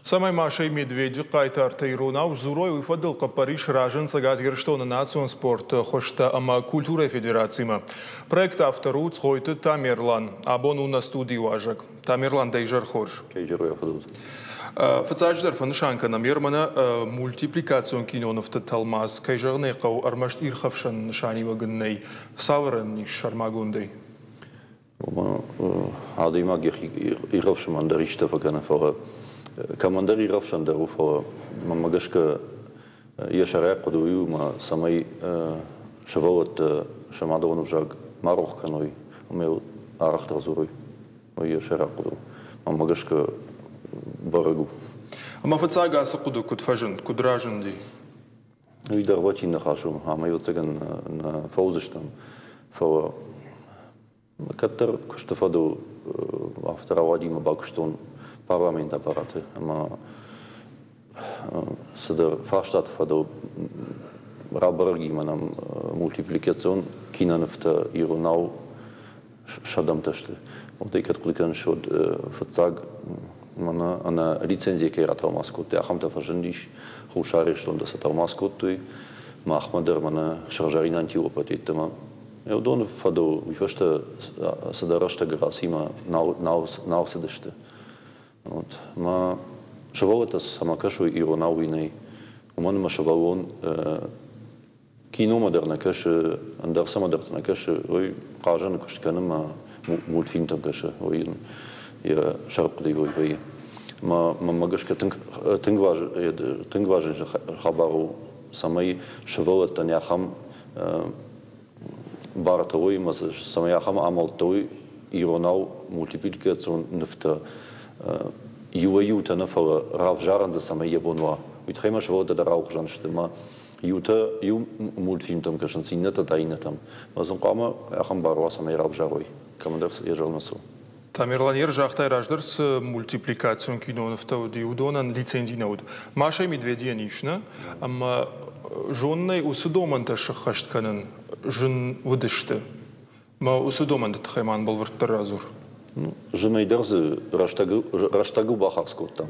Цӕмӕй Маша и Медведи хъайтартӕ иронау сдзурой, уый фӕдыл хъӕппӕрис рӕзын Цӕгат Ирыстоны национ спорты хуызтӕ ӕмӕ культурӕйы федерацимӕ. Проекты автор у Цгъойты Тамерлан. Абон у нӕ студийы уазӕг. Тамерлан, дӕ изӕр хорз. Фыццаджыдӕр фӕнысан кӕнӕм, Ерманы мультипликацион кинонывты тӕлмац, кӕй зӕгъын ӕй хъӕуы, ӕрмӕст ирхӕфсӕн нысаниуӕг ын нӕй. Цавӕр ын ис сӕрмагондӕй? Ома адӕймаг йӕхи ирхӕфсынмӕ дӕр исты фӕкӕны, фӕлӕ кӕмӕндӕр ирхӕфсӕн дӕр у, фӕлӕ мӕнмӕ гӕсгӕ йӕ сӕрӕй хъуыды уый у, ӕмӕ цӕмӕй сывӕллӕттӕ сӕ мадӕлон ӕвзаг ма рох кӕной ӕмӕ йыл арӕхдӕр дзурой. Уый йӕ сӕйраг хъуыды у. Мӕнмӕ гӕсгӕ бӕрӕг у. Ӕмӕ фыццаг ацы хъуыды куыд фӕзынд, куыд разынди? Уый дӕргъвӕтин ныхас у, ӕмӕ ӕвӕццӕгӕн нӕ фӕуыдзыстӕм. Фӕлӕ кӕддӕр куысты фӕдыл афтӕ рауади ӕмӕ бакуыстон парламенты аппараты ӕмӕ цыдӕр фарстаты фӕдыл рабӕрӕг и мӕнӕн мультипликацион кинонывтӕ иронау сӕдӕмтӕ сты. Уӕд ӕй кӕд хъуыды кӕныс, уӕд фыццаг мӕнӕ ӕнӕ лицензийӕ кӕй ратӕлмац кодтой, ахӕмтӕ фӕзындис. Хуссар Ирыстон дӕр сӕ тӕлмац кодтой. Махмӕ дӕр мӕнӕ сыгъзӕрин антилопӕ йеддӕмӕ. Уыдоны фӕдыл уый фӕстӕ цыдӕр рӕстӕг рацимӕ нал цыдысты. Вот. Мӕ сывӕллӕттӕ цӕмӕ кӕсой иронау, уый нӕй. Уымӕн ӕмӕ сывӕллон киномӕ дӕр нӕ кӕсы, ӕндӕр цӕмӕдӕрты нӕ кӕсы, уый хъазӕны куыст кӕны мӕ мультфильмтӕм кӕсы, уый йын йӕ сӕрхъуыдыйы уый вӕййы. Мӕнмӕ гӕсгӕ тынг важный хабар у, цӕмӕй сывӕллӕттӕн ахӕм бартӕ уой ӕмӕ цӕмӕй ахӕм амӕлттӕ уой иронау мультипликацион нывтӕ иуӕй-иутӕ нӕ, фӕлӕ равзарӕн дзы цӕмӕй йӕ бон уа. Уый тыххӕй ма сывӕллӕттӕ дӕр алыхуызӕн сты ӕмӕ иутӕ иу мультфильмтӕм кӕсынц, иннӕтӕ та иннӕтӕм. Ӕмӕ сын хъуамӕ ахӕм бар уа, цӕмӕй равзарой, кӕмӕндӕр йӕ зӕрдӕмӕ цӕуы. Тамерлан, ер загътай, раздӕр цы мультипликацион кинонывтӕ уыди, уыдонӕн лицензи нӕ уыд. Маша и Медведийӕн ис, нӕ? Ӕмӕ зонынӕй уыцы домӕнтӕ сыххӕст кӕнын зын уыдысты. Мӕ уыцы домӕнты тыххӕй ма бӕлвырддӕр радзур. Зынӕй дӕр дзы рӕстӕгыл бахардз кодтам.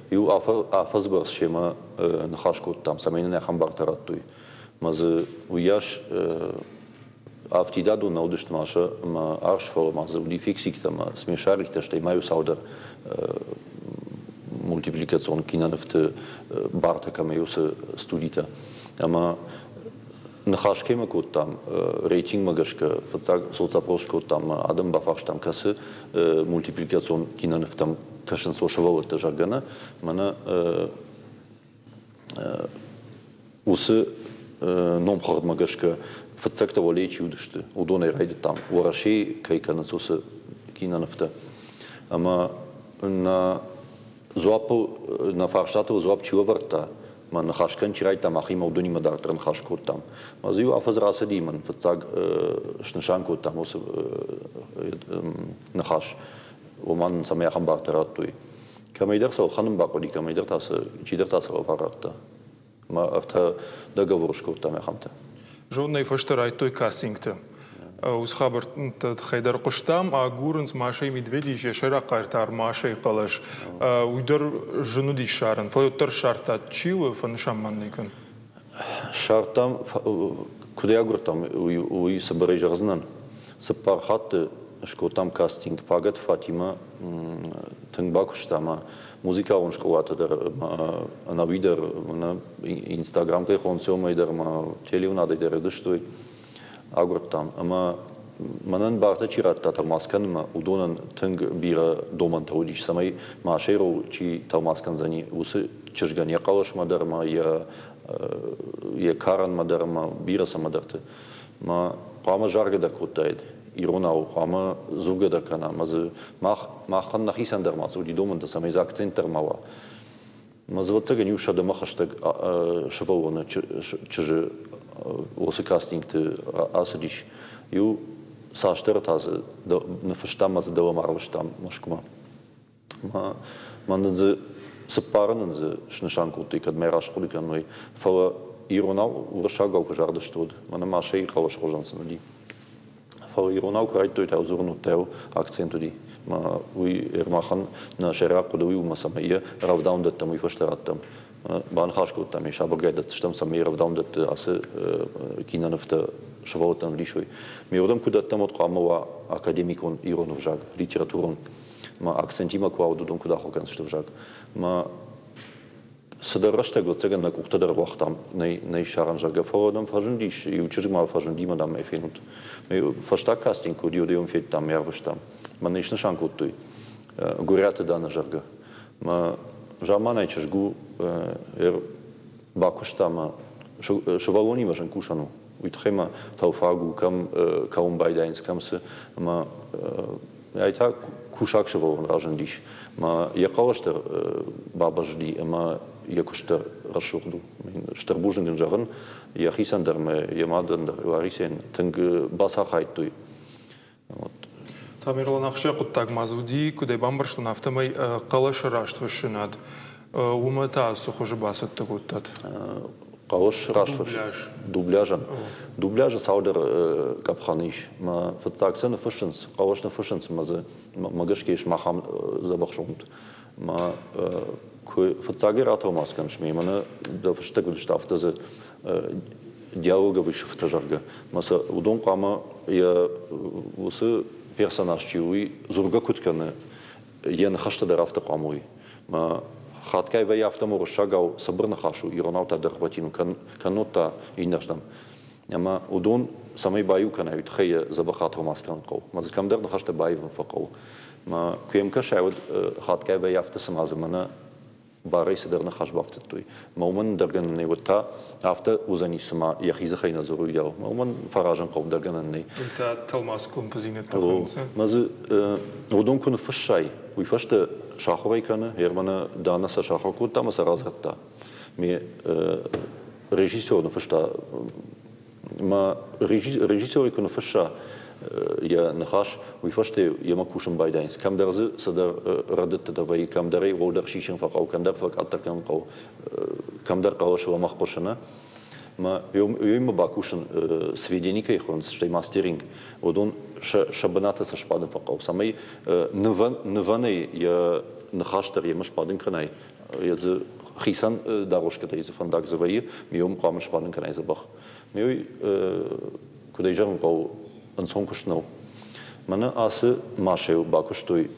Иу афӕдзы бӕрц семӕ ныхас кодтам, цӕмӕй нын ахӕм бартӕ радтой. Мӕ дзы уыйас афтидадон нӕ уыдысты Маша ӕмӕ арс, фӕлӕ ма дзы уыди фиксиктӕ ӕмӕ смешариктӕ, стӕй ма иу цалдӕр мультипликацион кинонывты бартӕ кӕмӕ уыцы студитӕ. Ӕмӕ ныхас кӕмӕ кодтам, рейтингмӕ гӕсгӕ фыццаг соцопрос кодтам, адӕм бафарстам, кӕцы мультипликацион кинонывтӕм кӕсынц сӕ сывӕллӕттӕ, зӕгъгӕ, нӕ. Мӕнӕ уыцы номхыгъдмӕ гӕсгӕ фыццӕгтӕ уӕлейы чи уыдысты, уыдонӕй райдыдтам, Уӕрӕсейы кӕй кӕнынц, уыцы кинонывтӕ. Ӕмӕ нӕ дзуаппыл, нӕ фарстатыл дзуапп чи лӕвӕрдта, мӕ ныхас кӕнын чи райдыдта, махимӕ уыдонимӕ дарддӕр ныхас кодтам. Мӕ дзы иу афӕдз рацыди, мӕн фыццаг снысан кодтам уыцы ныхас, уымӕн цӕмӕй ахӕм бартӕ радтой. Кӕмӕйдӕр сӕ ӕлхӕнын бахъуыди, кӕмӕйдӕр та сӕ чидӕр та сӕ лӕвар радта. Мӕ ӕртӕ договор скодтам ахӕмтӕ. Зоннӕй фӕстӕ райдтой кастингты. Уыцы хабӕрттӕ тыххӕй дӕр хъуыстам, агурынц Маша и Медведи йӕ сӕйраг хъайтар Машайы хъӕлӕс. Уый дӕр зын уыди ссарын, фӕлӕ уӕддӕр ссардта, чи у, фӕнысан ма нын кӕн. Ссардтам, куыд ӕй агуырдтам, уый цыбырӕй зӕгъдзынӕн. Цыппар хатты скодтам кастинг. Пагӕты Фатимӕ тынг бакуыста ӕмӕ музыкалон скъолаты дӕр ӕнӕуи дӕр Инстаграм кӕй хонынц, уымӕй дӕр ӕмӕ телеуынадӕй дӕр ӕвдыстой, агуырдтам. Ӕмӕ мӕнӕн бартӕ чи радта тӕлмац кӕнынмӕ, уыдонӕн тынг бирӕ домӕнтӕ уыдис, цӕмӕй Машерыл чи тӕлмац кӕндзӕни, уыцы чызгӕн йӕ хъӕлӕсмӕ дӕр ӕмӕ йӕ карӕнмӕ дӕр ӕмӕ бирӕ цӕмӕдӕрты. Мӕ хъуамӕ заргӕ дӕр кодтаид иронау, хъуамӕ дзургӕ дӕр кӕна. Ӕмӕ дзы мах, махӕн нӕхицӕн дӕр ма цы уыди домӕнтӕ, цӕмӕй дзы акцент дӕр ма уа. Мӕ дзы ӕвӕццӕгӕн иу сӕдӕмӕ хӕстӕг сывӕллоны чызджы уыцы кастингты ацыдис. Иу цасдӕр та дзы ныффыстам ӕмӕ дзы дӕуӕм арвыстам Мӕскуымӕ. Мӕ нын дзы цыппары нын дзы снысан кодтой, кӕд мӕ раст хъуыды кӕной. Фӕлӕ иронау, уырыссагау куы загъдысты, уӕд мӕнӕ Машӕйы хъӕлӕсы хуызӕн сын уыди. Фӕлӕ иронау куы райдыдтой, та дзурын, уӕд та акцент уыди. Ӕмӕ уый Ермахан нӕ сӕйраг хъуыды уый у, ӕмӕ цӕмӕй йӕ рӕвдауӕндӕттӕм уый фӕстӕ раттӕм. Баныхас кодтам, йӕ сабыргай дӕтдзыстӕм, цӕмӕй рӕвдауӕндӕтты ацы кинонывтӕ сывӕллӕттӕн ӕвдисой. Ме уырдӕм куы дӕттӕм, уӕд хъуамӕ уа академикон ирон ӕвзаг, литературон. Ӕмӕ акцентимӕ куы уа, уӕд уыдон куыд ахуыр кӕндзысты ӕвзаг. Ӕмӕ цыдӕр рӕстӕг, ӕвӕццӕгӕн, нӕ къухтӕ дӕр уагътам, нӕ ссарӕн, зӕгъгӕ, фӕлӕ нӕм фӕзындис, иу чызг ма фӕзынди ӕмӕ, дам, ӕй фенут. Фӕстаг кастинг куы уыди, уӕд ӕй федтам, ӕрвыстам. Мӕн ӕй снысан кодтой горӕты Дана, зӕгъгӕ. Мӕ заманай чызг у, бакуыста мӕ сывӕллонимӕ зын кусӕн у. Уый тыххӕй ма тӕлфаг у, кӕм кӕуын байдайынц, кӕм цы. Ӕмӕ ай та кусаг сывӕллон разындис. Мӕ йӕ хъӕлӕс дӕр бабӕззыди ӕмӕ йӕ куыст дӕр рӕсугъд у. Стыр бузныг ын зӕгъын, йӕхицӕн дӕр ӕмӕ йӕ мадӕн дӕр, Ларисӕйӕн тынг бацархайдтой. Тамерлан, ахсджиаг хъуыддаг ма дзы уыди, куыд ӕй бамбӕрстон, афтӕмӕй хъӕлӕсы растфыссынад. Уымӕ та цы хуызы бацӕттӕ кодтат? Хъӕлӕс растфысс. Дубляжӕн. Дубляжы цалдӕр къӕпхӕны ис. Мӕ фыццаг сӕ ныффыссынц, хъӕлӕс ныффыссынц ӕмӕ дзы мӕ гӕсгӕ ис махӕм дзӕбӕх зонд. Мӕ куы фыццагӕй ратӕлмац кӕныс ме мӕнӕ дӕ фыстӕг уыдысты, афтӕ дзы диалоговый сыфтӕ, зӕгъгӕ. Мӕ сӕ уыдон хъуамӕ йӕ уыцы персонаж чи у, уый дзургӕ куыд кӕны, йӕ ныхӕстӕ дӕр афтӕ хъуамӕ уой. Мӕ хатгай вӕййы афтӕ ӕмӕ уырыссагау цыбыр ныхас у, иронау та дӕргъвӕтин у, кӕннод та иннӕрдӕм. Ӕмӕ уыдон цӕмӕй баиу кӕнай, уый тыххӕй йӕ дзӕбӕх атӕлмац кӕнын хъӕуы. Мӕ дзы кӕмдӕр ныхӕстӕ баивын фӕхъӕуы. Мӕ куы йӕм кӕсай, уӕд хатгай вӕййы афтӕ, цыма дзы мӕнӕ барӕй цыдӕр ныхас бафтыдтой. Мӕ уымӕн ӕндӕр гӕнӕн нӕй, уӕд та афтӕ уыдзӕни, цыма йӕхи дзыхӕй нӕ дзуры, уыйау. Мӕ уымӕн фӕразын хъӕуы, ӕндӕр гӕнӕн нӕй. Уый та тӕлмац композинӕдтӕ хуынынц. Мӕ дзы уыдон куы ныффыссай, уый фӕстӕ сахуыр ӕй кӕны, Германы Дана сӕ сахуыр кодта ӕмӕ сӕ радзырдта. Ме режиссер ныффыста Мӕ режиссеры куы ныффысса йӕ ныхас, уый фӕстӕ йемӕ кусын байдайынц. Кӕмдӕр дзы цыдӕр рӕдыдтытӕ вӕййы, кӕмдӕр ӕй уӕлдӕр сисын фӕхъӕуы, кӕмдӕр фӕкъаддӕр кӕнын хъӕуы, кӕмдӕр хъӕлӕсы лӕмӕгъ хъуысы, нӕ? Мӕ йемӕ бакусын сведени кӕй хуынынц, стӕй мастеринг, уыдон сӕ бынаты сӕ сбадын фӕхъӕуы, цӕмӕй нывӕнӕй йӕ ныхас дӕр йемӕ сбадын кӕнай, йӕ дзы хицӕн дароскӕтӕй дзы фӕндаг дзы вӕййы, ме уым хъуамӕ сбадын кӕнай дзӕбӕх. Ме уый, куыд ӕй зӕгъын хъӕуы, ӕнцон куыст нӕу. Мӕнӕ ацы Машӕйыл бакуыстой,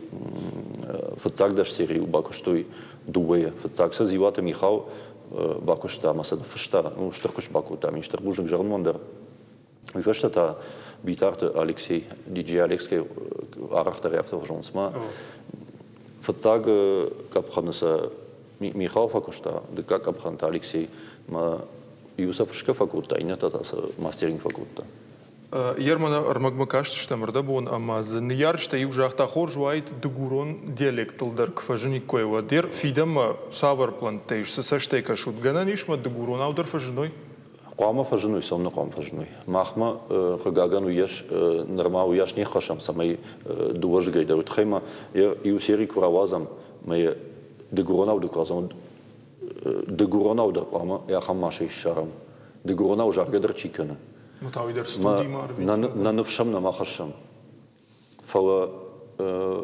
фыццаг дӕс серийыл бакуыстой дыууӕйӕ. Фыццаг сӕ Дзиуаты Михал бакуыста ӕмӕ сӕ ныффыста, ну, стыр куыст бакодта, ме стыр бузныг зӕгъын уымӕн дӕр. Уый фӕстӕ та Битарты Алексей, диджей Алекскӕй арӕхдӕр афтӕ фӕзонынц. Ма фыццаг къӕпхӕны сӕ Михал фӕкуыста, дыккаг къӕпхӕн та Алексей. Ма иу сӕ фысгӕ фӕкодта, иннӕтӕ та сӕ мастеринг фӕкодта. Ерманы ӕрмӕгмӕ кастыстӕм ӕрдӕбон ӕмӕ дзы ныййарджытӕ иу загъта, хорз уаид дыгурон диалектыл дӕр куы фӕзыниккой, уӕд дӕр фидӕнмӕ цавӕр плӕнттӕ ис, цы цӕстӕй кӕсут? Гӕнӕн ис, мӕ дыгуронау дӕр фӕзыной? Хъуамӕ фӕзыной, цӕуылнӕ хъуамӕ фӕзыной? Махмӕ, хъыгагӕн, уыйас нырма уыйас не ххӕссӕм, цӕмӕй дыууӕ зыгӕй дӕр. Уый тыххӕй ма иу сери куы рауадзӕм, мӕ йӕ дыгуронау дӕр куы рауадзӕм, дыгуронау дӕр хъуамӕ ахӕм массӕ ссарӕм. Дыгуронау заргӕ дӕр чи кӕны. Ну та уый дӕр студимӕ арвитын. Нӕ ныфс ӕм нӕма хӕссӕм. Фӕлӕ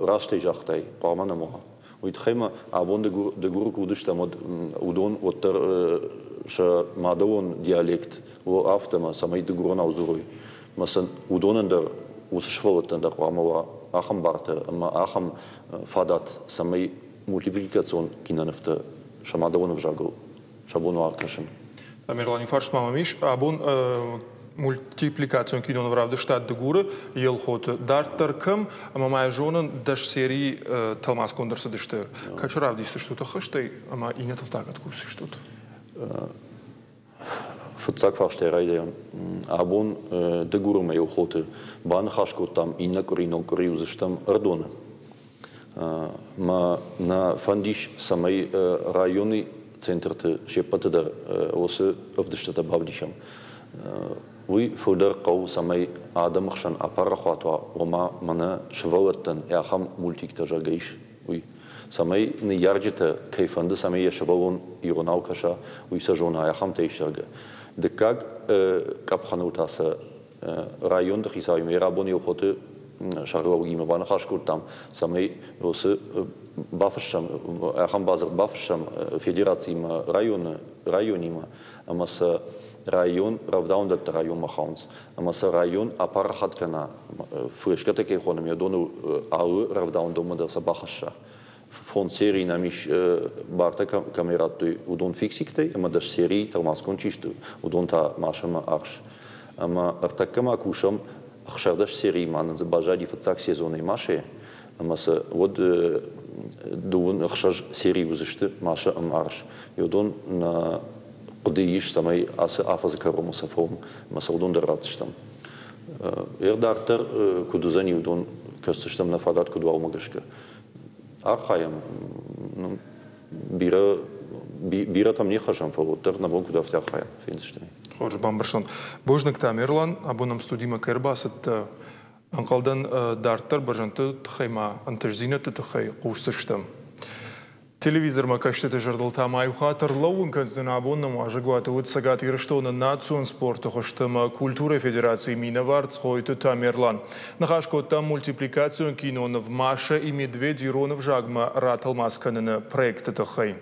растӕй загътай, хъуамӕ нӕм уа. Уый тыххӕй ма абон Дыгуры куы уыдыстӕм, уӕд уыдон уӕддӕр сӕ мадӕлон диалект афтӕ ӕмӕ цӕмӕй дыгуронау дзурой. Мӕ сын уыдонӕн дӕр, уыцы сывӕллӕттӕн дӕр хъуамӕ уа ахӕм бартӕ ӕмӕ ахӕм фадат, цӕмӕй мультипликацион кинонывтӕ сӕ мадӕлон ӕвзагыл сӕ бон уа кӕсын. Тамерлани фарст ма мӕм ис. Абон мультипликацион киноныв равдыста Дыгуры Елхоты. Дарддӕр кӕм ӕмӕ ма йӕ зонын, дӕс серийы тӕлмацгонд ӕрцыдысты. Кӕцы равдисдзыстут ӕххӕстӕй ӕмӕ иннӕтыл та кӕд кусдзыстут? Фыццаг фарстӕй райдайӕм. Абон Дыгуры ӕмӕ Елхоты баныхас кодтам, иннӕ къуыри ног къуыри уыдзыстӕм Ӕрыдоны. Мӕ нӕ фӕнд ис, цӕмӕй районы центрты се ппӕты дӕр уыцы ӕвдыстытӕ бавдисӕм. Уый фылдӕр хъӕуы, цӕмӕй адӕмы хсӕн апарахуат уа, ома мӕнӕ сывӕллӕттӕн ахӕм мультиктӕ, зӕгъгӕ, ис, уый. Цӕмӕй ныййарджытӕ кӕй фӕнды, цӕмӕй йӕ сывӕллон иронау кӕса, уый сӕ зона, ахӕмтӕ ис, зӕгъгӕ. Дыккаг къӕпхӕныл та сӕ районты хицауимӕ йӕ рабон Елхоты сӕргълӕууӕгимӕ баныхас кодтам, цӕмӕй уыцы бафыссӕм, ахӕм бадзырд бафыссӕм федерациимӕ, районы, районимӕ, ӕмӕ сӕ район рӕвдауӕндӕтты районмӕ хауынц, ӕмӕ сӕ район апарахат кӕна, флешкӕтӕ кӕй хонӕм, уыдоны алы рӕвдауӕндонмӕ дӕр сӕ бахӕсса. Фонд серийы нӕм ис бартӕ кӕмӕй радтой, уыдон фиксиктӕй, ӕмӕ дӕс серийы тӕлмацгонд чи сты, уыдон та Маша ӕмӕ Арс. Ӕмӕ ӕртӕккӕ ма кусӕм 16 серийы ма нын дзы баззади фыццаг сезонӕй Машӕйы, ӕмӕ сӕ уӕд 26 серийы уыдзысты Маша ӕмӕ Арс. Уыдон нӕ хъуыдыйы ис, цӕмӕй ацы афӕдзы кӕронмӕ сӕ фӕуӕм ӕмӕ сӕ уыдон дӕр ратдзыстӕм. Ӕр дарддӕр куыд уыдзӕни, уыдон кӕсдзыстӕм нӕ фадат куыд уа, уымӕ гӕсгӕ. Архайӕм, бирӕ бирӕтӕм не ххӕссӕм, фӕлӕ уӕддӕр нӕ бон куыд афтӕ архайӕм, фендзыстӕм. Хорз, бамбӕрстон. Бузныг, Тамерлан, абон нӕм студимӕ кӕй ӕрбацыдтӕ. Ӕнхъӕлдӕн, дарддӕр бӕрзӕндты тыххӕй ма ӕнтыстдзинӕдты тыххӕй хъусдзыстӕм. Телевизормӕ кӕсджыты зӕрдыл та ма иу хатт ӕрлӕууын кӕндзӕн, абон нӕм уазӕгуаты уыд Цӕгат Ирыстоны национ спорты хуызты ӕмӕ культурӕйы федерацийы минӕвар Цгъойты Тамерлан. Ныхас кодтам мультипликацион киноныв «Маша и медведь» ирон ӕвзагмӕ ратӕлмац кӕныны проекты тыххӕй.